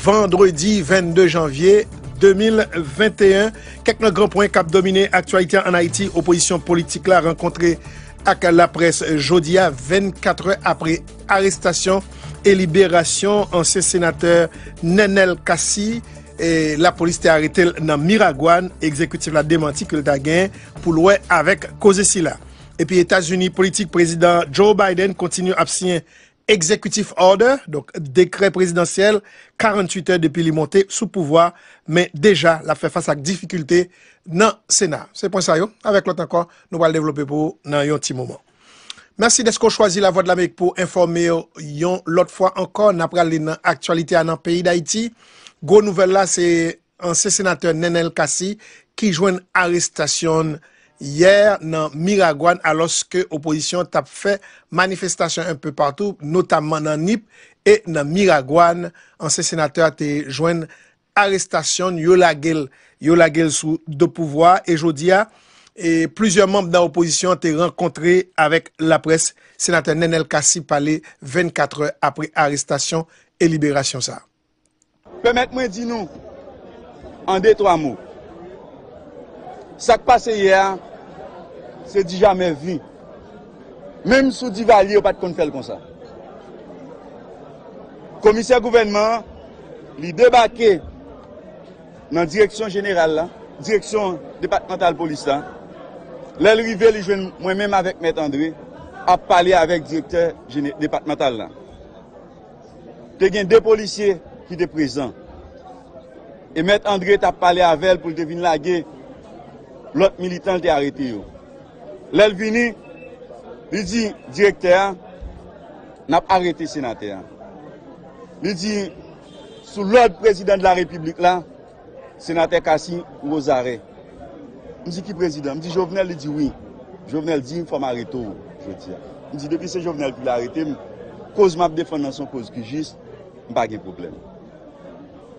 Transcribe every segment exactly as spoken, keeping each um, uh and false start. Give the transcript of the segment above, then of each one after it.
Vandredi vennde janvye de mil venteyen, kèk nan gran pwen k ap domine aktyalite an Ayiti, opozisyon politik la rankontre ak laprès jodi a, vennkat è apre arestasyon e liberasyon ansyen senatè Nenel Cassy. E lapolis te arete l nan Miragwàn. Egzekitif la demanti ke l ta gen pou l wè avèk koze sila. Epi Etazini, politik prezidan Joe Biden kontinye ap siyen executive order, donk dekrè prezidansyèl karanntuit è depi li monte sou pouvwa, men deja l ap fè fas ak difikilte nan Sena. Se pwen sa yo, avèk lòt ankò, nou pral devlope pou ou nan yon ti moman. Mèsi dèske w chwazi Lavwadlamerik pou w enfòme w yon lòt fwa ankò. N ap prale nan aktyalite a nan peyi Dayiti. Gwo nouvèl la, se ansyen senatè Nenel Cassy ki jwenn arestasyon l yè nan Miragwàn, alòske opozisyon t ap fè manifestasyon enpe patou, notamman nan Nip e nan Miragwàn. Ansyen senatè a te jwenn arestasyon l, yo lage l, yo lage l sou do pouvwa a, e jodi a, e plizyè manm nan opozisyon an te rankontre avèk laprès. Senatè Nenel Cassy pale vennkat è apre arestasyon e liberasyon sa a. Pèmèt mwen di nou, an de twa mo, sa k pase yè a, se dijamè vi. Menm sou Divalye, yo pa t konn fè l konsa. Komisè gouvènman an, li debake nan direksyon jeneral la, direksyon depatmantal polis la. Lè l rive, li jwenn mwen menm avèk Mèt Andre ap pale avèk direktè jene-, depatmantal la. Te gen de polisye ki te prezan. E Mèt Andre t ap pale avè l pou l te vin lage lòt militan l te arete yo. Lè l vini, li di direktè a, "N ap arete senatè a." Li di, "Sou lòd prezidan de la repiblik la, senatè Cassy, ou ozarè." M di, "Ki prezidan?" M di, "Jovenel." Li di, "Wi." Jovenel di, "Fò m arete w jodi a." M di, "Depi se Jovenel ki vle arete m, koz m ap defann nan se yon koz ki jis, m pa gen pwoblèm."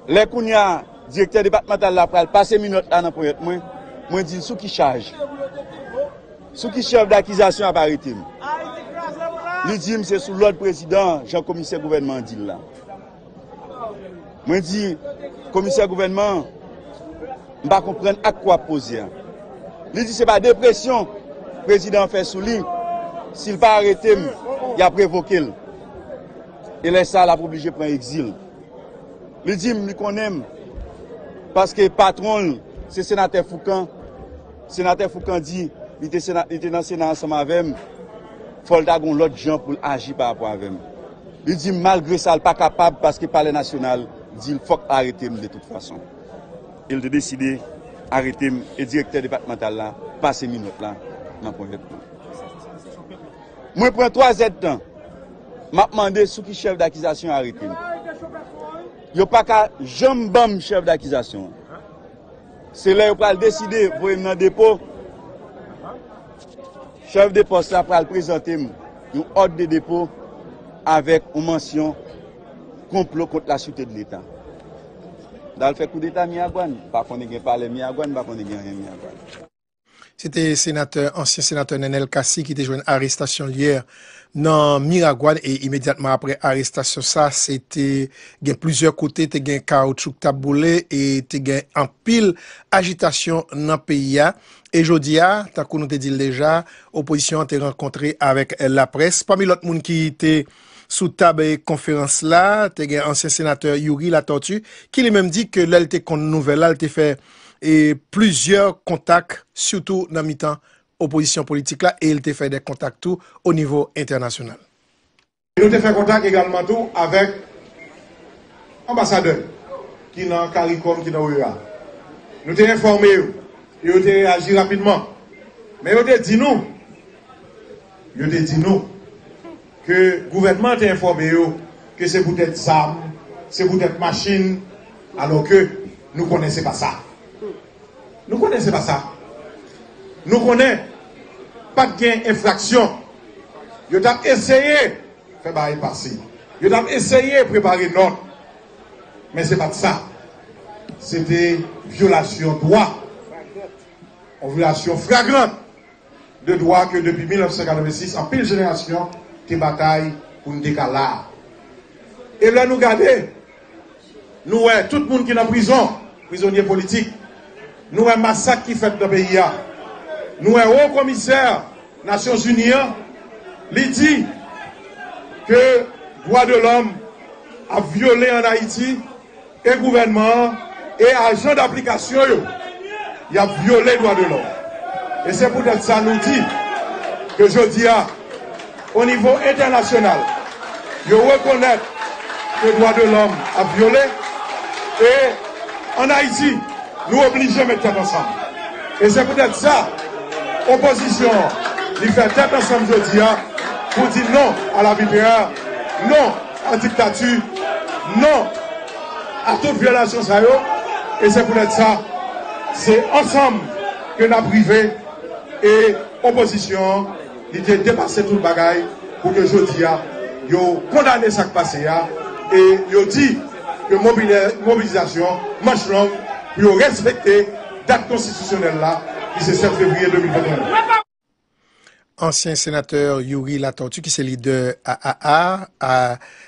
Lè kounye a, direktè depatmantal la pral pase minòt la nan ponyèt mwen, mwen di l, "Sou ki chaj? Sou ki chèf dakizasyon y ap arete m?" Li di m, "Se sou lòd prezidan, jan komisè gouvènman an di l la." Mwen di, "Komisè gouvènman an, m pa konprann ak kwa ap poze a." Li di, "Se pa de presyon prezidan an fè sou li, si l pa arete m, y ap revoke l. E lè sa a, l ap oblije pran egzil." Li di m, li konnen m, paske patwon l, se senatè Foucan. Senatè Foucan di, li te sena-, li te nan Sena ansanm avè m, fò l ta gen yon lòt jan pou l aji pa rapò avè m. Li di m, malgre sa, l pa kapab, paske Palè Nasyonal di l fòk arete m de tout fason. E l te deside arete m, e direktè depatmantal la pase minòt la nan ponyèt mwen. Mwen pran twa zèdtan, m ap mande sou ki chèf dakizasyon arete m. Yo pa ka janm ban m chèf dakizasyon an. Se lè yo pral deside voye m nan depo, chèf de pòs la pral prezante m yon òd de depo avèk yon mansyon konplo kont la sûreté de l'État. M t al fè koudeta Miragwàn, m pa konnen gen palè Miragwàn, m pa konnen gen anyen Miragwàn. Se te senatè, ansyen senatè Nenel Cassy ki te jwenn arestasyon l yè nan Miragwàn, e imedyatman apre arestasyon sa, se te gen plizyè kote, te gen kawoutchou k t ap boule e te gen anpil ajitasyon nan peyi a. E jodi a, tankou nou te di l deja, opozisyon an te rankontre avèk laprès. Pami lòt moun ki te sou tab konferans la, te gen ansyen senatè Youri Latortue, ki li menm di ke lè l te konn nouvèl la, l te fè e plizyè kontak, sitou nan mitan opozisyon politik la, e l te fè de kontak tou o nivo entènasyonal. E nou te fè kontak egalman tou avèk anbasadè ki nan CARICOM, ki nan O E A. Nou te enfòme yo, e yo te reyaji rapidman. Men yo te di nou, yo te di nou ke gouvènman an te enfòme yo ke se poutèt zam, se poutèt machin, alòske nou konnen se pa sa. Nou konnen se pa sa. Nou konnen pa t gen enfraksyon. Yo t ap eseye fè bagay pase. Yo t ap eseye prepare nòt. Men se pa t sa. Se te vyolasyon dwa. Yon vyolasyon fragrant de dwa ke depi mil nèf san katrevensis, anpil jenerasyon te batay pou n te ka la a. E lè nou gade, Nou wè tout moun ki nan prizon, prizonye politik. Nou wè masak ki fèt nan peyi a. Nou wè Wo Komisè Nasyonzini an, li di ke dwa de lòm ap vyole ann Ayiti, e gouvènman an, e ajan daplikasyon yo, y ap vyole dwa de lòm. E se poutèt sa nou di ke jodi a, o nivo entènasyonal, yo rekonèt ke dwa de lòm ap vyole, e ann Ayiti, nou oblije met tèt ansanm. E se poutèt sa, opozisyon an, li fè tèt ansanm jodi a pou di non a labitrè, non a diktati, non a tout vyolasyon sa yo. E se poutèt sa, se ansanm ke n ap rive, e opozisyon an, li te depase tout bagay pou ke jodi a, yo kondane sa k pase a, e yo di ke mobile-, mobilizasyon manch long pou yo respekte dat konstitisyonèl la, ki se sèt fevriye de mil venteyen. Ansyen senatè Youri Latortue, ki se lidè A A A, a,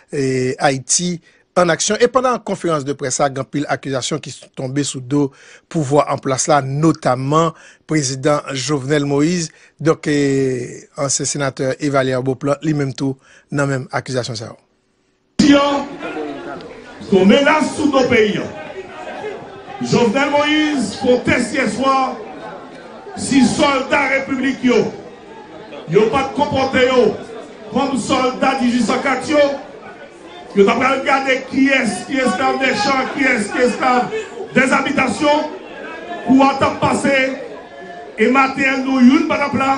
e, Ayiti an aksyon. E pandan konferans de près la, gen anpil akizasyon ki tonbe sou do pouvwa an plas la, notamman prezidan Jovenel Moïse. Donk, e, ansyen senatè Evalière Beauplan, li menm tou, nan menm akizasyon sa yo. Jodi a, se yon menas sou do peyi a. Jovenel Moïse fè yon tès yè swa si sòlda repiblik yo, yo pa t konpòte yo kòm sòlda dizuit san kat yo, yo ta pral gade kiyès ki esklav dè chan, kiyès ki esklav dèzabitasyon. Kou a t ap pase, e maten an, nou youn pa t ap la.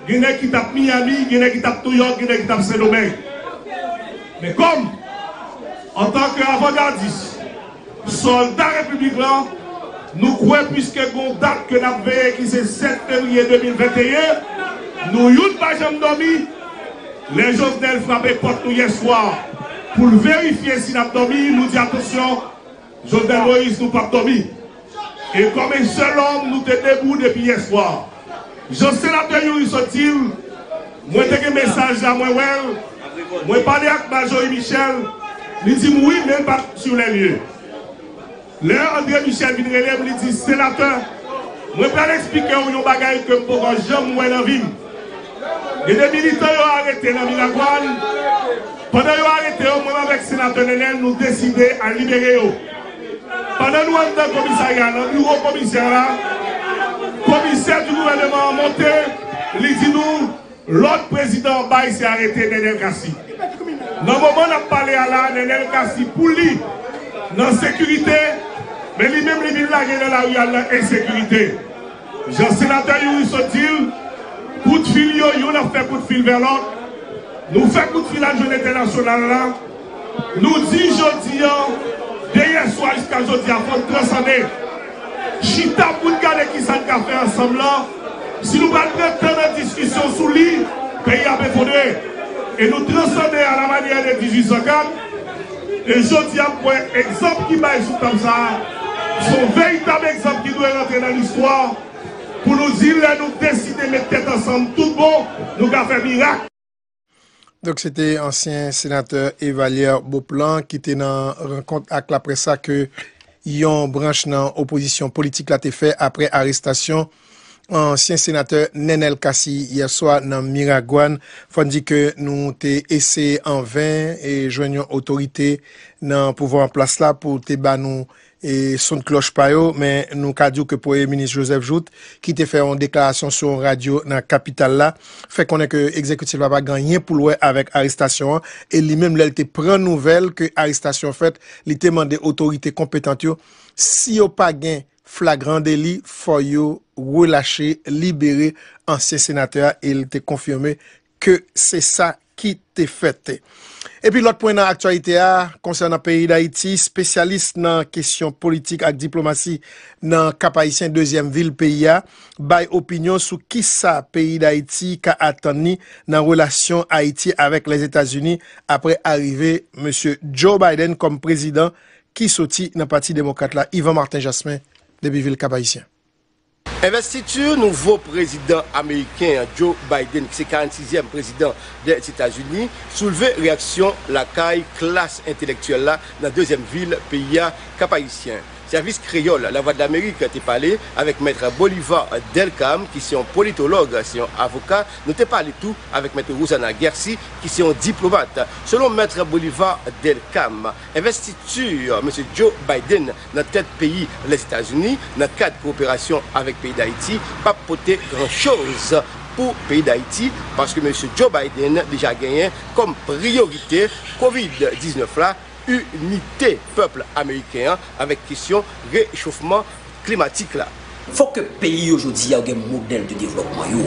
Gen nèg ki t ap Miami, gen nèg ki t ap Nouyòk, gen nèg ki t ap Sendomeng. Men kòm, antanke avangadis, sòlda repiblik la, nou kwè, piske gen yon dat ke n ap veye, ki se sèt fevriye de mil venteyen, nou youn pa janm dòmi. Lè Jovenel frape pòt nou yè swa pou l verifye si n ap dòmi, nou di, atansyon, Jovenel Moïse, nou p ap dòmi. E kòm en sèl òm, nou te debou depi yè swa. Jan senatè Youri sot di l, mwen te gen mesaj la, mwen wè l, mwen pale ak Marjorie Michel, li di m wi, men l pa t sur les lieux. Lè André Michel vin rele m, li di, senatè, mwen pral eksplike w yon bagay ke m poko janm wè nan vi m. Gen de militan yo arete nan Miragwàn. Pandan yo arete yo, mwen avèk senatè Nènèl, nou deside al libere yo. Pandan nou anndan komisarya, nan biwo komisè la, komisè di gouvènman an monte, li di nou, lòd prezidan an bay, se arete Nènèl Cassy. Nan moman n ap pale a la, Nènèl Cassy, pou li, nan sekirite, men li menm, li vin lage nan lari a nan ensekirite. Jan senatè Youri sot di l, kout fil yo, youn ap fè kout fil vè lòt. Nou fè kout fil ak jounen entènasyonal la. Nou di jodi a, de yè swa jiska jodi a, fò n transande. Chita pou n gade kisa n ka fè ansanm lan. Si nou pral pran tan nan diskisyon sou li, peyi a ap efondre. E nou transande a la manyè de dizuit san kat. E jodi a, m kwè egzanp ki bay sou tab sa a, se yon veritab egzanp ki dwe rantre nan listwa. Pou nou di, lè nou deside met tèt ansanm tout bon, nou ka fè mirak. Donk, se te ansyen senatè Evalière Beauplan ki te nan rankont ak laprès sa ke yon branch nan opozisyon politik la te fè apre arestasyon ansyen senatè Nènèl Cassy yè swa nan Miragwàn. Fò n di ke nou te eseye anven e jwenn yon otorite nan pouvwa an plas la pou te ba nou e sonn klòch pa yo, men nou ka di w ke Premye Minis Joseph Jouthe, ki te fè yon deklarasyon sou yon radyo nan kapital la, fè konnen ke egzekitif la pa gen anyen pou l wè avèk arestasyon an, e li menm, lè l te pran nouvèl ke arestasyon fèt, li te mande otorite konpetant yo, si yo pa gen flagran deli, fò yo relache, libere ansyen senatè a, e l te konfime ke se sa ki te fèt. Epi lòt pwen nan aktyalite a, konsènan peyi Dayiti, espesyalis nan kesyon politik ak diplomasi nan Kap Ayisyen, dezyèm vil peyi a, bay opinyon sou kisa peyi Dayiti ka atann li nan relasyon Ayiti avèk Lèzetazini apre arive mesye Joe Biden kòm prezidan ki soti nan Pati Demokrat la. Yvan Martin Jasmin, depi vil Kap Ayisyen. Envestiti nouvo prezidan ameriken an, Joe Biden, ki se karannsizyèm prezidan Dèzetazini, soulve reyaksyon lakay klas entelektyèl la nan dezyèm vil peyi a, Kap Ayisyen. Sèvis Kreyòl Lavwadlamerik te pale avèk Mèt Bolivar Delcam, ki se yon politològ, se yon avoka. Nou te pale tou avèk Mèt Rosana Guercy, ki se yon diplomat. Selon Mèt Bolivar Delcam, envestiti Mesye Joe Biden nan tèt peyi Lèzetazini nan kad kowoperasyon avèk peyi Dayiti p ap pote gran choz pou peyi Dayiti, paske Mesye Joe Biden deja genyen kòm priyorite kovid diznèf la, inite pèp ameriken an avèk kesyon rechofman klimatik la. Fòk ke peyi yo jodi a yo gen modèl de devlòpman yo.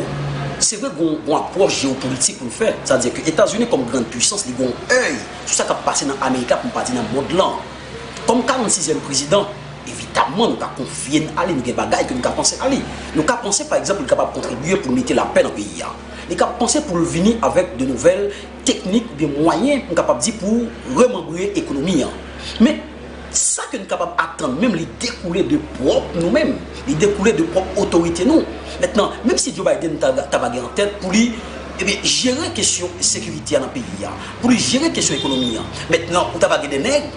Se vre, gon, gon apwòch jewopolitik pou n fè. Sa vle di ke Etazini kòm grann pwisans, li gon èy sou sa k ap pase nan Amerik la, pou n pa di nan mond lan. Kòm karannsizyèm prezidan, evidamman, nou ka konfye n a li, nou gen bagay ke nou ka panse a li. Nou ka panse, pa egzanp, li kapab kontribye pou l mete lapè nan peyi a. Li ka panse pou l vini avèk de nouvèl teknik oubyen mwayen, m kapab di, pou remanbre ekonomi an. Men, sa ke n kapab atann menm, li dekoule de pwòp nou menm, li dekoule de pwòp otorite nou. Mentnan, menm si Joe Biden ta, ta va gen an tèt pou li, ebyen, jere kesyon sekirite a nan peyi a, pou li jere kesyon ekonomi an. Mentnan, ou ta va gen de nèg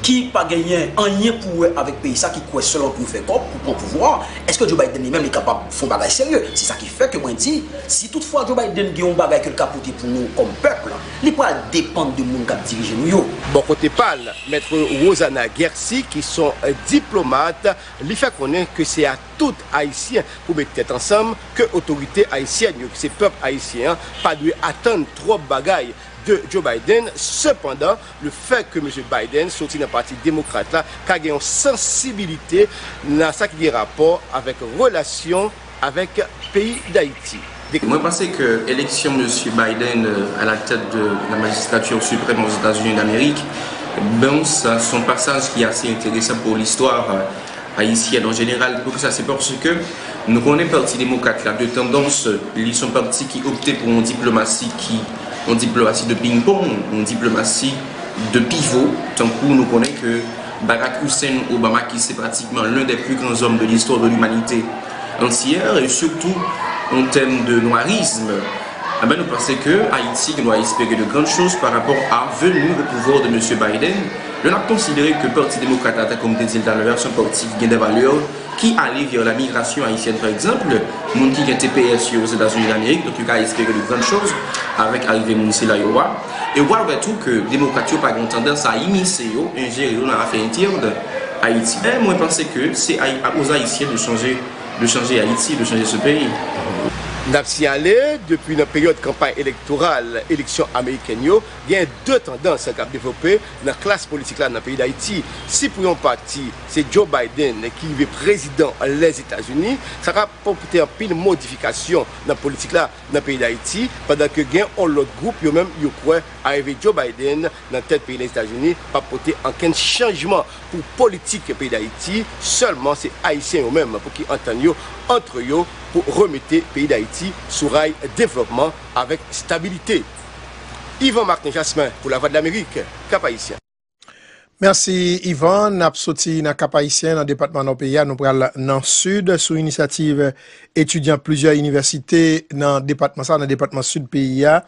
ki pa genyen anyen pou wè avèk peyi sa, ki kwè sèlman pou yo fè kòb, pou pran pouvwa, èske Joe Biden li menm li kapab fè yon bagay serye? Se sa ki fè ke mwen di, si toutfwa Joe Biden gen yon bagay ke l ka pote pou nou kòm pèp, li pral depann de moun k ap dirije nou yo. Bò kote pa l, Mèt Rosana Guercy, ki se yon diplomat, li fè konnen ke se a tout Ayisyen pou met tèt ansanm, ke otorite ayisyèn yo, ki se pèp ayisyen an, pa dwe atann twòp bagay de Joe Biden. Sepandan, lefèt ke Mesye Biden soti nan Pati Demokrat la ka gen yon sansibilite nan sa ki gen rapò avèk relasyon avèk peyi Dayiti. Mwen panse ke eleksyon Mesye Biden, euh, à la tête de la magistrature suprême aux États-Unis d'Amérique, bon, sa se yon pasaj ki ase enteresan pou listwa, euh, ayisyèn an jeneral. Poukisa? Se paske nou konnen Pati Demokrat la, de tandans, li se yon pati ki opte pou yon diplomasi ki, yon diplomasi de ping-pong, yon diplomasi de pivo, tankou nou konnen ke Barack Hussein Obama, ki se pratikman l'un des plus grands hommes de l'histoire de l'humanité entière, et surtout en termes de noirisme, eh ben, nou panse ke Ayiti gen dwa espere de grann choz pa rapò a veni o pouvwa de Mesye Biden. Lè n ap konsidere ke Pati Demokrat la, tankou m te di l talè a, se yon pati ki gen de valè ki ale vè la migrasyon ayisyèn, pa egzanp, moun ki gen T P S yo Ozetazini Damerik, donk yo ka espere de grann choz avèk arive moun sila yo a. E w pral wè tou ke Demokrat yo pa gen tandans a imisye yo, enjere yo nan afè entèn Ayiti. Men mwen panse ke se a, a, aux Ayisyen de chanje, de chanje Ayiti, de chanje se peyi. N ap siyale, depi nan peryòd kanpay elektoral eleksyon amerikèn yo, gen de tandans k ap devlope nan klas politik la nan peyi Dayiti. Si pou yon pati, se Joe Biden ki rive prezidan Lèzetazini, sa ka pote anpil modifikasyon nan politik la nan peyi Dayiti, pandan ke gen yon lòt gwoup, yo menm, yo kwè arive Joe Biden nan tèt peyi Lèzetazini p ap pote ankenn chanjman pou politik peyi Dayiti, sèlman se Ayisyen yo menm pou ki antann yo ant yo pou remete peyi Dayiti sou ray devlòpman avèk stabilite. Yvan Martin Jasmin pou Lavwadlamerik, Kap Ayisyen. Mèsi, Yvan. N ap soti nan Kap Ayisyen, nan depatman Nò peyi a, nou pral nan Sid. Sou inisyativ etidyan plizyè inivèsite nan depatman sa, nan depatman Sid peyi a,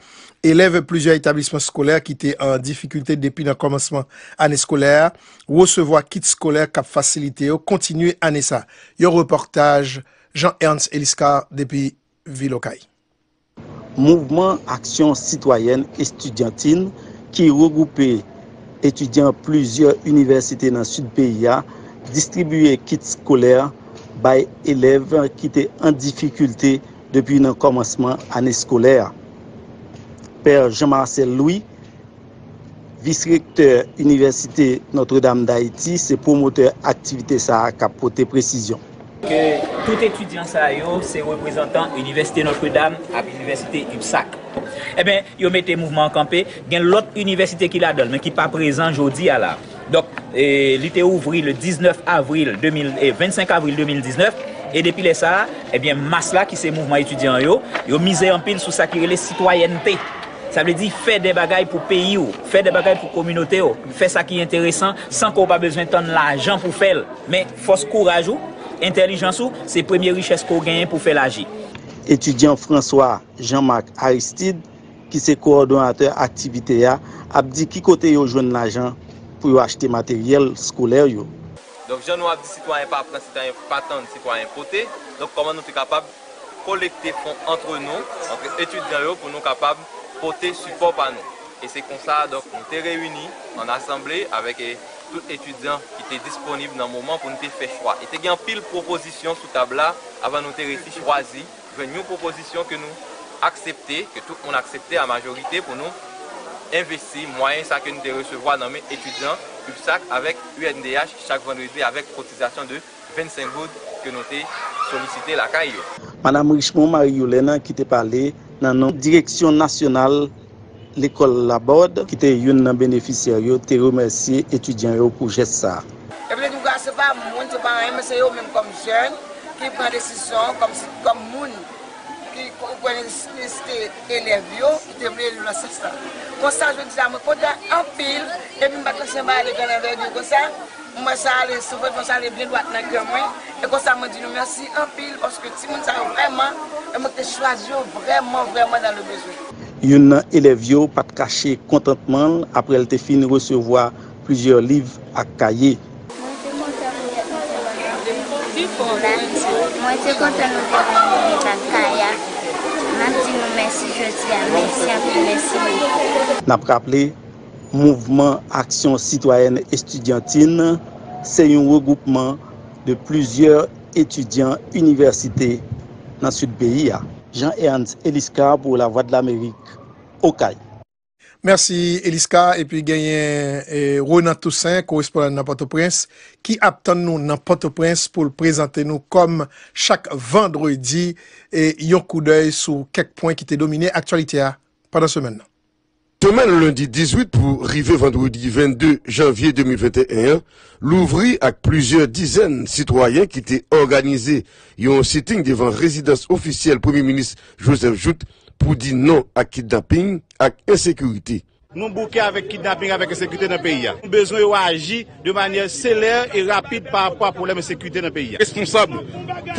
elèv plizyè etablisman eskolè ki te an difikilte depi nan kòmansman ane eskolè a resevwa kit eskolè k ap fasilite yo kontinye ane sa. Yon repòtaj Jean Ernst Eliscar depi vil Okay. Mouvman Aksyon Sitwayèn Estidyantin, ki regwoupe etidyan plizyè inivèsite nan sid peyi a, distribiye kit eskolè bay elèv ki te an difikilte depi nan kòmansman ane eskolè a. Pè Jean Marcel Louis, vis rektè Inivèsite Notre Dame d'Haïti, se pwomotè aktivite sa a k ap pote presizyon. Ke tout etidyan sa yo se reprezantan Inivèsite Notre Dame ak Inivèsite UPSAC. Ebyen, yo mete mouvman an kanpe. Gen lòt inivèsite ki ladan l, men ki pa prezan jodi a la. Donk, e, li te ouvri le diznèf avril de mil, e, vennsenk avril de mil diznèf, e depi lè sa a, ebyen, mas la ki se mouvman etidyan yo, yo mize anpil sou sa ki rele sitwayènte. Sa vle di fè de bagay pou peyi w, fè de bagay pou kominote w, fè sa ki enteresan san ke w pa bezwen tann lajan pou fè l. Men fòs kouraj ou, Entèlijans ou se premye richès ke w genyen pou fè laji. Etidyan François Jean Marc Aristide, ki se kowòdonatè aktivite a, ap di ki kote yo jwenn lajan pou yo achte materyèl skolè yo. Donk, jan nou ap di sitwayen pa pran, sitwayen pa tann, sitwayen pote, donk kòman nou te kapab kolekte fon antre nou, antre etidyan yo, pou nou kapab pote sipò pa nou. E se konsa, donk, nou te reyini an asanble avèk, e, tout etidyan ki te disponib nan moman pou nou te fè chwa. E te gen anpil pwopozisyon sou tab la avan nou te resi chwazi jwenn yon pwopozisyon ke nou aksepte, ke tout moun aksepte a majorite pou nou envesti mwayen sa ke nou te resevwa nan men etidyan UBSAC avèk U N D H chak vandredi avèk kotizasyon de vennsenk goud ke nou te solisite lakay yo. Madam Richemond Marie Yolène ki te pale nan non Direksyon Nasyonal Lekòl Laborde, ki te youn nan benefisyè yo, te remèsye etidyan yo pou jès sa a. Epi li di m, "Gras se pa moun, se pa anyen, men se yo menm kòm jèn ki pran desizyon, kòm si, kòm moun ki konprann nesesite elèv yo, ki te vle nou nan sans sa." Konsa, jodi a, mwen kontan anpil, epi m pa t panse m ale gen anvèdi konsa. Mwen sa ale, sou fwèt mwen sa ale byen dwat nan kè mwen. E konsa mwen di nou mèsi anpil paske timoun sa yo vrèman, e mwen te chwazi yo vrèman, vrèman dans le besoin. Youn nan elèv yo pa t kache kontantman l apre l te fin resevwa plizyè liv ak kaye. Mwen te kontan pou yèt mwen te mande m la. Mwen te kontan nou te mande m la kay a. M ap di nou mèsi jodi a. Mèsi anpil, mèsi. N ap raple, Mouvman Aksyon Sitwayèn Estidyantin se yon regwoupman de plizyè etidyan inivèsite nan sid peyi a. Jean Ernst Eliscar pou Lavwadlamerik, Okay. Mèsi, Eliscar. Epi genyen, e, Ronan Toussaint, korespondan nan Pòtoprens, ki ap tann nou nan Pòtoprens pou l prezante nou kòm chak vandredi, e, yon koudèy sou kèk pwen ki te domine aktyalite a pandan semèn nan. Semèn lendi dizuit pou rive vandredi vennde janvye de mil venteyen an, louvri ak plizyè dizèn sitwayen ki te òganize yon sitting devan rezidans ofisyèl Premye Minis Joseph Jouthe pou di non ak kidnaping ak ensekirite. Nou bouke avèk kidnaping, avèk ensekirite nan peyi a. Nou bezwen yo aji de manyè selè e rapid pa rapò a pwoblèm ensekirite nan peyi a. Responsab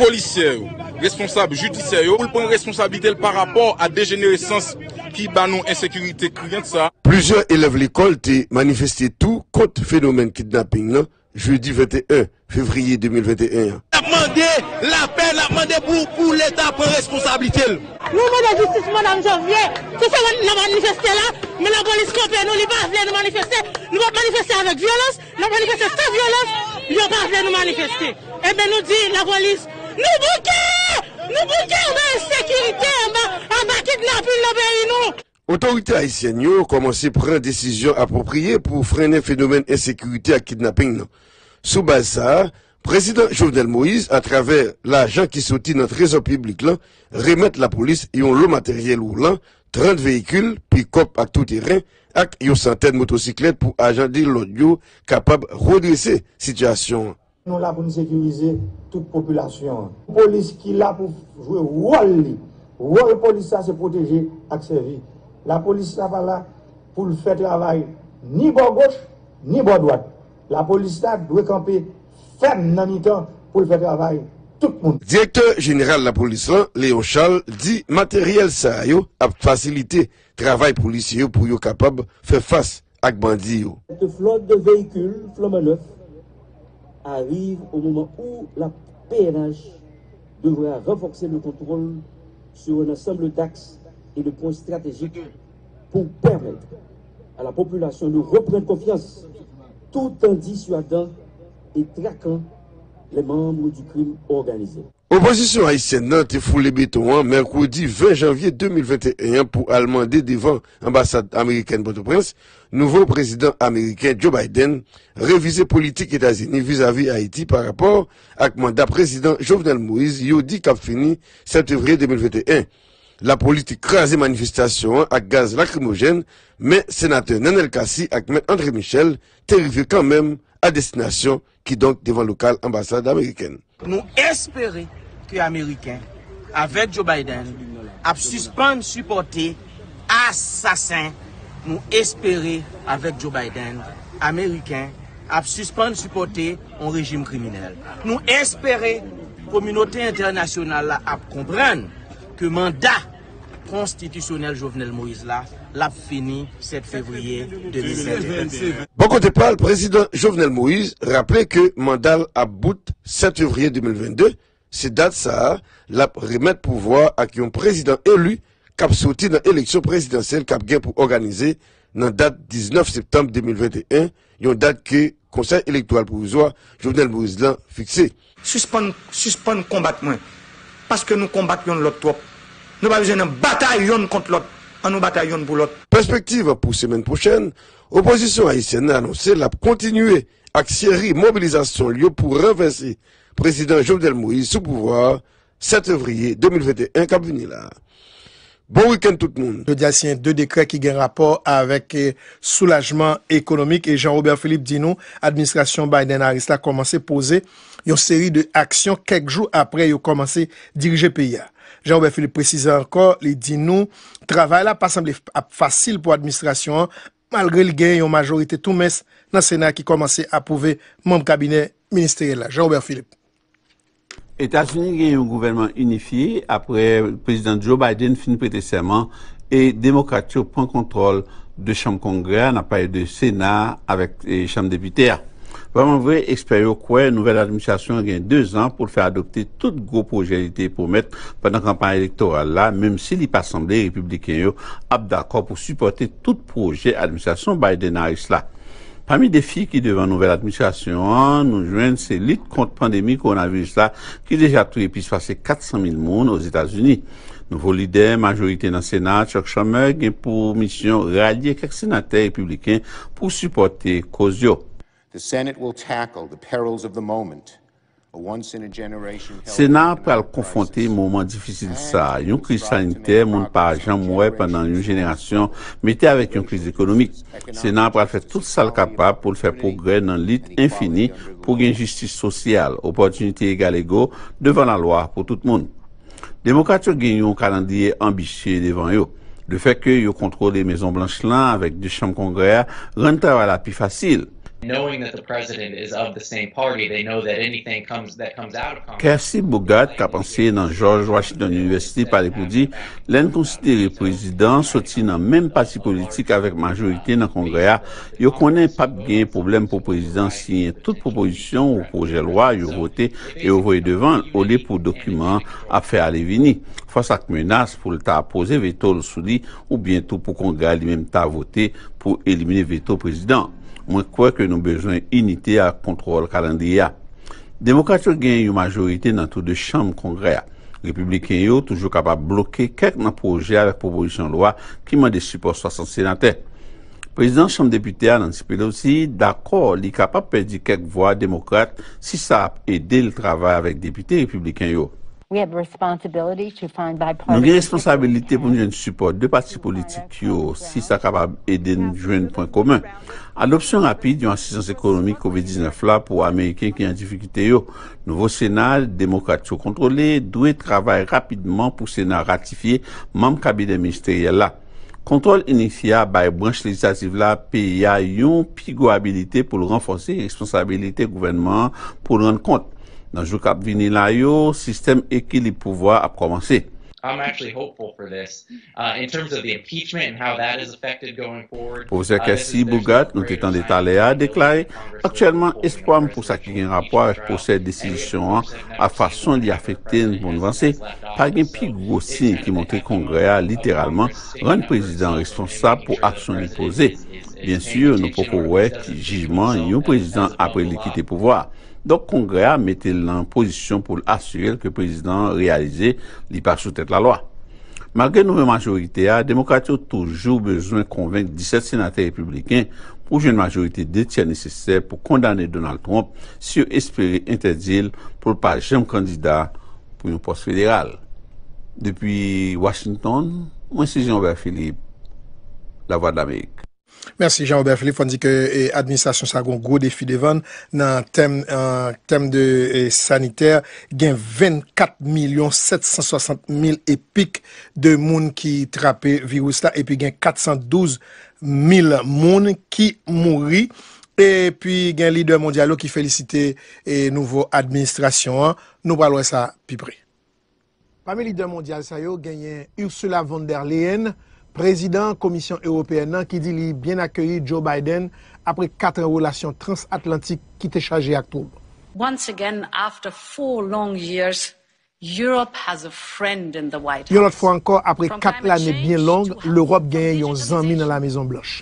polisyè yo, responsab jidisyè yo, pou l pran responsablite l pa rapò a dejeneresans ki ba nou ensekirite kriyant sa a. Plizyè elèv lekòl te manifeste tou kont fenomèn kidnaping nan jedi venteyen fevriye de mil venteyen an. N ap mande lapè, n ap mande pou, pou Leta pran responsablite l. Nou mande jistis pou Madam Janvier. Se sa n ap manifeste la, men lapolis kanpe nou, li pa vle nou manifeste. Nou p ap manifeste avèk vyolans, n ap manifeste san vyolans, yo pa vle nou manifeste. Ebyen, nou di lapolis, nou bouke! Nou bouke anba ensekirite, anba, anba kidnaping nan peyi nou! Otorite ayisyèn yo kòmanse pran desizyon apwopriye pou frennen fenomèn ensekirite ak kidnaping nan. Sou baz sa a, Prezidan Jovenel Moïse, atravè lajan ki soti nan trezò piblik lan, remèt lapolis yon lo materyèl woulan, trant veyikil, pikòp ak touteren, ak yon santèn motosiklèt pou ajan de lòd yo kapab redrese sitiyasyon an. Nou la pou n sekirize tout popilasyon an. Polis ki la pou jwe wòl li. Wòl polis la se pwoteje ak sèvi. Lapolis la pa la pou l fè travay ni bò goch, ni bò dwat. Lapolis la dwe kanpe fèm nan mitan pou l fè travay tout moun. Direktè jeneral lapolis lan, Léon Charles, di materyèl sa yo ap fasilite travay polisye yo pou yo kapab fè fas ak bandi yo. Cette flotte de véhicules flambant neufs arrive au moment où la P N H devra renforcer le contrôle sur un ensemble d'axes et de points stratégiques pour permettre à la population de reprendre confiance tout en dissuadant et traquant les membres du crime organisé. Opozisyon ayisyèn nan te foule beton an mèkredi ven janvye de mil venteyen an pou al mande devan anbasad amerikèn Pòtoprens nouvo prezidan ameriken Joe Biden revize politik Etazini vizavi Ayiti pa rapò ak manda prezidan Jovenel Moïse yo di k ap fini sèt fevriye de mil venteyen. Lapolis te kraze manifestasyon an ak gaz lakrimojèn, men senatè Nenel Cassy ak mèt André Michel te rive kanmenm a destinasyon, kidonk devan lokal anbasad amerikèn. Nou espere ke Ameriken, avèk Joe Biden, ap sispann sipòte asasen. Nou espere, avèk Joe Biden, Ameriken ap sispann sipòte yon rejim kriminèl. Nou espere kominote entènasyonal la ap konprann ke manda konstitisyonèl Jovenel Moïse la, l ap fini sèt fevriye de mil venteyen. Bò kote pa l, prezidan Jovenel Moïse raple ke manda l ap bout sèt fevriye de mil vennde. Se dat sa a l ap remèt pouvwa a ak yon prezidan eli k ap soti nan eleksyon prezidansyèl k ap gen pou òganize nan dat diznèf septanm de mil venteyen, yon dat ke Konsèy Elektoral Pwovizwa Jovenel Moïse lan fikse. Sispann, sispann konbat mwen, paske nou konbat yonn lòt twòp. Nou pa bezwen nan batay yonn kont lòt. Ann nou batay yonn pou lòt. Pèspektiv pou semèn pwochèn, opozisyon ayisyèn nan anonse l ap kontinye ak seri mobilizasyon l yo pou ranvèse prezidan Jovenel Moïse sou pouvwa a sèt fevriye de mil venteyen k ap vini la. Bon wikenn tout moun. Jodi a siyen de dekrè ki gen rapò avèk soulajman ekonomik e Jean Robert Philippe di nou administrasyon Biden Harris la kòmanse poze yon seri de aksyon kèk jou apre yo kòmanse dirije peyi a. Jean Robert Philippe presize ankò, li di nou travay la pa sanble ap fasil pou administrasyon an malgre li genyen yon majorite tou mens nan Sena ki kòmanse apwouve manm kabinè ministeryèl la. Jean Robert Philippe. Etazini gen yon gouvènman inifye apre Prezidan Joe Biden fin prete sèman e Demokrat yo pran kontwòl de chanm Kongrè a, n ap pale de Sena a avèk Chanm Depite a. Vrèman vre, ekspè yo kwè nouvèl administrasyon an gen dezan pou l fè adopte tout gwo pwojè li te pwomèt pandan kanpay elektoral la, menm si li pa sanble Repibliken yo ap dakò pou sipòte tout pwojè administrasyon Biden-Harris la. Pami defi ki devan nouvèl administrasyon an, nou jwenn se lit kont pandemi kowonaviris la ki deja touye plis pase kat san mil moun Ozetazini. Nouvo lidè majorite nan Sena a, Chuck Schumer, gen pou misyon ralye kèk senatè repibliken pou sipòte koz yo. The Senate will tackle the perils of the moment. Sena a pral konfwonte moman difisil sa a, yon kriz sanitè moun pa janm wè pandan yon jenerasyon, mete avèk yon kriz ekonomik. Sena a pral fè tout sa l kapab pou l fè pwogrè nan lit enfini pou gen jistis sosyal, opòtinite egalego devan lalwa pou tout moun. Demokrat yo gen yon kalandriye anbisye devan yo. Lefètke yo kontwole Mezon Blanch lan avèk de chanm Kongrè a rann travay la pi fasil. Knowing that the president is of the same party, they know that anything comes that comes out of Congress. Kirsty Bourgatte, k ap anseye nan George Washington University, pale pou di, lè n konsidere prezidan an soti nan menm pati politik avèk majorite nan Kongrè a, yo konnen p ap gen pwoblèm pou prezidan siyen tout pwopozisyon ou pwojè lwa yo vote e yo voye devan l, olye pou dokiman an ap fè ale vini, fas ak menas pou l ta poze veto l sou li, oubyen tou pou Kongrè a li menm ta vote pou elimine veto prezidan an. Mwen kwè ke nou bezwen inite ak kontwòl kalandriye a. Demokrat yo gen yon majorite nan tou de chanm Kongrè a. Repibliken yo toujou kapab bloke kèk nan pwojè avèk pwopozisyon lwa ki mande sipò swasant senatè. Prezidan Chanm Depite a, Nancy Pelosi, dakò li kapab pèdi kèk vwa Demokrat si sa ap ede l travay avèk depite repibliken yo. Nou gen responsabilite pou n jwenn sipò de pati politik yo si sa kapab ede n jwenn pwen komen. Adopsyon rapid yon asistans ekonomik kovid diznèf la pou Ameriken ki an difikilte yo. Nouvo Sena a, Demokrat yo kontwole, dwe travay rapidman pou Sena a ratifye manm kabinè ministeryèl la. Kontwòl inifye a bay branch lejislatif la peyi a yon pi gwo abilite pou l ranfòse responsabilite gouvènman an pou l rann kont. Nan jou k ap vini la yo, sistèm ekilib pouvwa ap kòmanse. I'm actually hopeful for this. Uh, in terms of the impeachment and how that is affected going forward, Pwofesè Kirsty Bourgatte, nou te tande talè a, deklare, aktyèlman, espwa m pou sa ki gen rapò avèk pwosè desizisyon an ak fason li afekte n pou n vanse, pa gen pi gwo siy ki montre Kongrè a, literalman, rann prezidan an responsab pou aksyon li poze. Byen si, nou poko wè ki jijman yon prezidan apre li kite pouvwa a. Donk, Kongrè a mete l nan pozisyon pou l asire l ke prezidan an reyalize li pa sou tèt lalwa. Malgre nouvo majorite a, Demokrat yo toujou bezwen konvenk disèt senatè repibliken pou jwenn majorite de tyè nesesè pou kondane Donald Trump si yo espere entèdi l pou l pa janm kandida pou yon pòs federal. Depi Washington, mwen se Jean Robert Philippe, Lavwadlamerik. Mèsi Jean Robert Philippe. Fò n di ke administrasyon sa gon gwo defi devan l nan tèm tèm de sanitè. Gen vennkat milyon sèt san swasant mil epik de moun ki trape viris la epi gen kat san douz mil moun ki mouri Epi gen lidè mondyal yo ki felisite e nouvo administrasyon an. Nou pral wè sa pi pre. Pami lidè mondyal sa yo, genyen Ursula von der Leyen, prezidan Komisyon Ewopeyèn nan, ki di li byen akeyi Joe Biden apre kat an relasyon transatlantik ki te chaje ak twoub. Once again, after four long years, Europe has a friend in the White House. Yon lòt fwa ankò, apre kat lane byen long, Lewòp genyen yon zanmi nan La Mezon Blanch.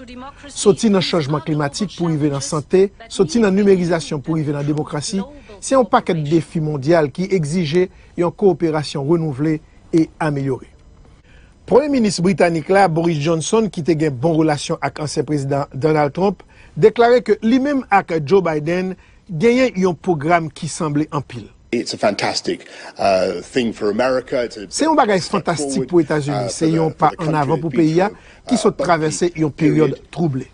Soti nan chanjman klimatik pou rive nan sante, soti nan nimerizasyon pou rive nan demokrasi, se yon pakèt defi mondyal ki egzije yon kowoperasyon renouvle e amelyore. Premye minis britanik la, Boris Johnson, ki te gen bon relasyon ak ansyen prezidan Donald Trump, deklare ke li menm ak Joe Biden genyen yon pwogram ki sanble anpil. It's a fantastic, uh, thing for America. It's a, se yon bagay fantastik pou Etazini, se yon pa ann avan pou peyi a ki sot travèse yon peryòd twouble.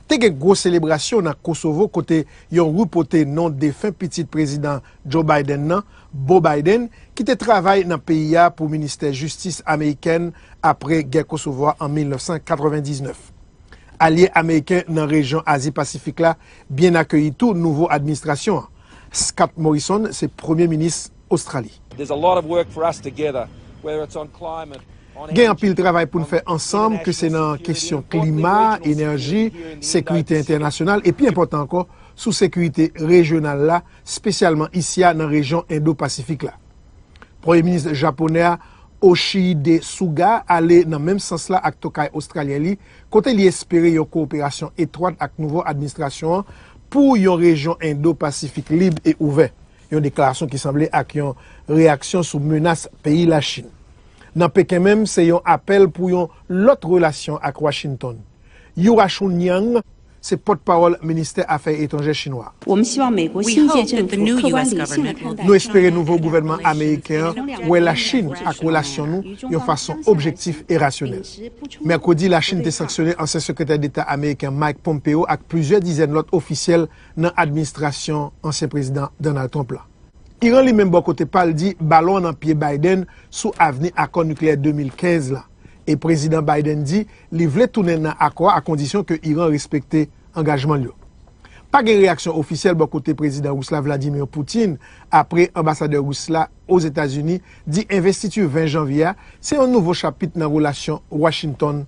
Te gen gwo selebrasyon nan Kosovo kote yo ripote non defen pitit prezidan Joe Biden nan, Beau Biden, ki te travay nan peyi a pou ministè jistis amerikèn apre gè Kosovo a an mil nèf san katrevendiznèf. Alye ameriken nan rejyon Azi Pasifik la byen akeyi tou nouvo administrasyon an. Scott Morrison se premye minis Ostrali. There's a lot of work for us together, whether it's on climate, on energy, on humanitarian aid, security and international issues. Gen anpil travay pou n fè ansanm, ke se nan kesyon klima, enèji, sekirite entènasyonal, e pi enpòtan ankò, sou sekirite rejyonal la, espesyalman isi a nan rejyon Endo-Pasifik la. Premye minis japonè a, Yoshihide Suga, ale nan menm sans la ak tokay ostralyen li, kote li espere yon kowoperasyon etwat ak nouvo administrasyon an pou yon rejyon Endo-Pasifik lib e ouvè. Yon deklarasyon ki sanble ak yon reyaksyon sou menas peyi Lachin. Nan Peken menm, se yon apèl pou yon lòt relasyon ak Washington. Yura Chunyang se pòtpawòl ministè afè etranjè chinwa. 我们希望美国新一届政府客观理性地看待 Nou espere nouvo gouvènman ameriken an wè Lachin ak relasyon nou yon fason objektif e rasyonèl. Mèkredi, Lachin te sanksyone ansyen sekretè deta ameriken Mike Pompeo ak plizyè dizèn lòt ofisyèl nan administrasyon ansyen prezidan Donald Trump la. Iran li menm bò kote pa l di balon an nan pye Biden sou avni akò nikleyè de mil kenz la. E prezidan Biden di li vle tounen nan akò a, a kondisyon ke Iran respekte angajman l yo. Pa gen reyaksyon ofisyèl bò kote prezidan ris la Vladimir Putin apre anbasadè ris la Ozetazini di envestiti ven janvye a se yon nouvo chapit nan relasyon Washington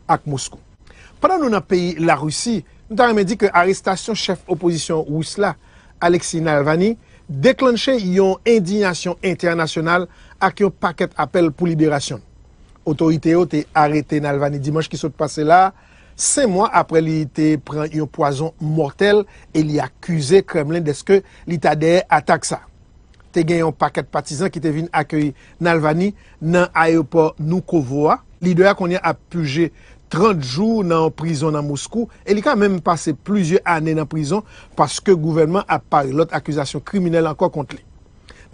ak Moskou. Pandan nou nan peyi Larisi, nou ta renmen di ke arestasyon chèf opozisyon ris la, Alexei Navalny, deklanche yon endiyasyon entènasyonal ak yon pakèt apèl pou liberasyon l. Otorite yo te arete Navalny dimanch ki sot pase la, senk mwa apre li te pran yon pwazon mòtèl e li akize Kremlen dèske li ta dèyè atak sa. Te gen yon pakèt patizan ki te vin akeyi Navalny nan ayewopò Vnukovo a. Lidè a kounye a ap pije trant jou nan yon prizon nan Moskou e li ka menm pase plizyè ane nan prizon paske gouvènman ap pare lòt akizasyon kriminèl ankò kont li.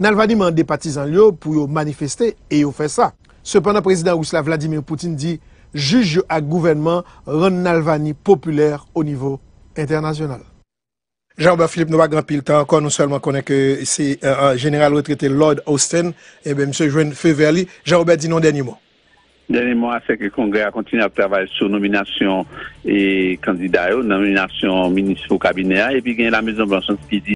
Navalny mande patizan l yo pou yo manifeste e yo fè sa. Sepandan, prezidan ris la Vladimir Putin di jij yo ak gouvènman rann Navalny popilè onivo entènasyonal. Jean Robert Philippe, nou pa gen anpil tan ankò, nou sèlman konnen ke se, e, e, jeneral retrete Lloyd Austin, enben, misye jwenn fe vè li. Jean Robert, di nou yon dènye mo. Dènye mo a, se ke Kongrè a kontinye ap travay sou nominasyon e kandida yo, nominasyon minis pou kabinè a, epi gen La Mezon Blanch ki di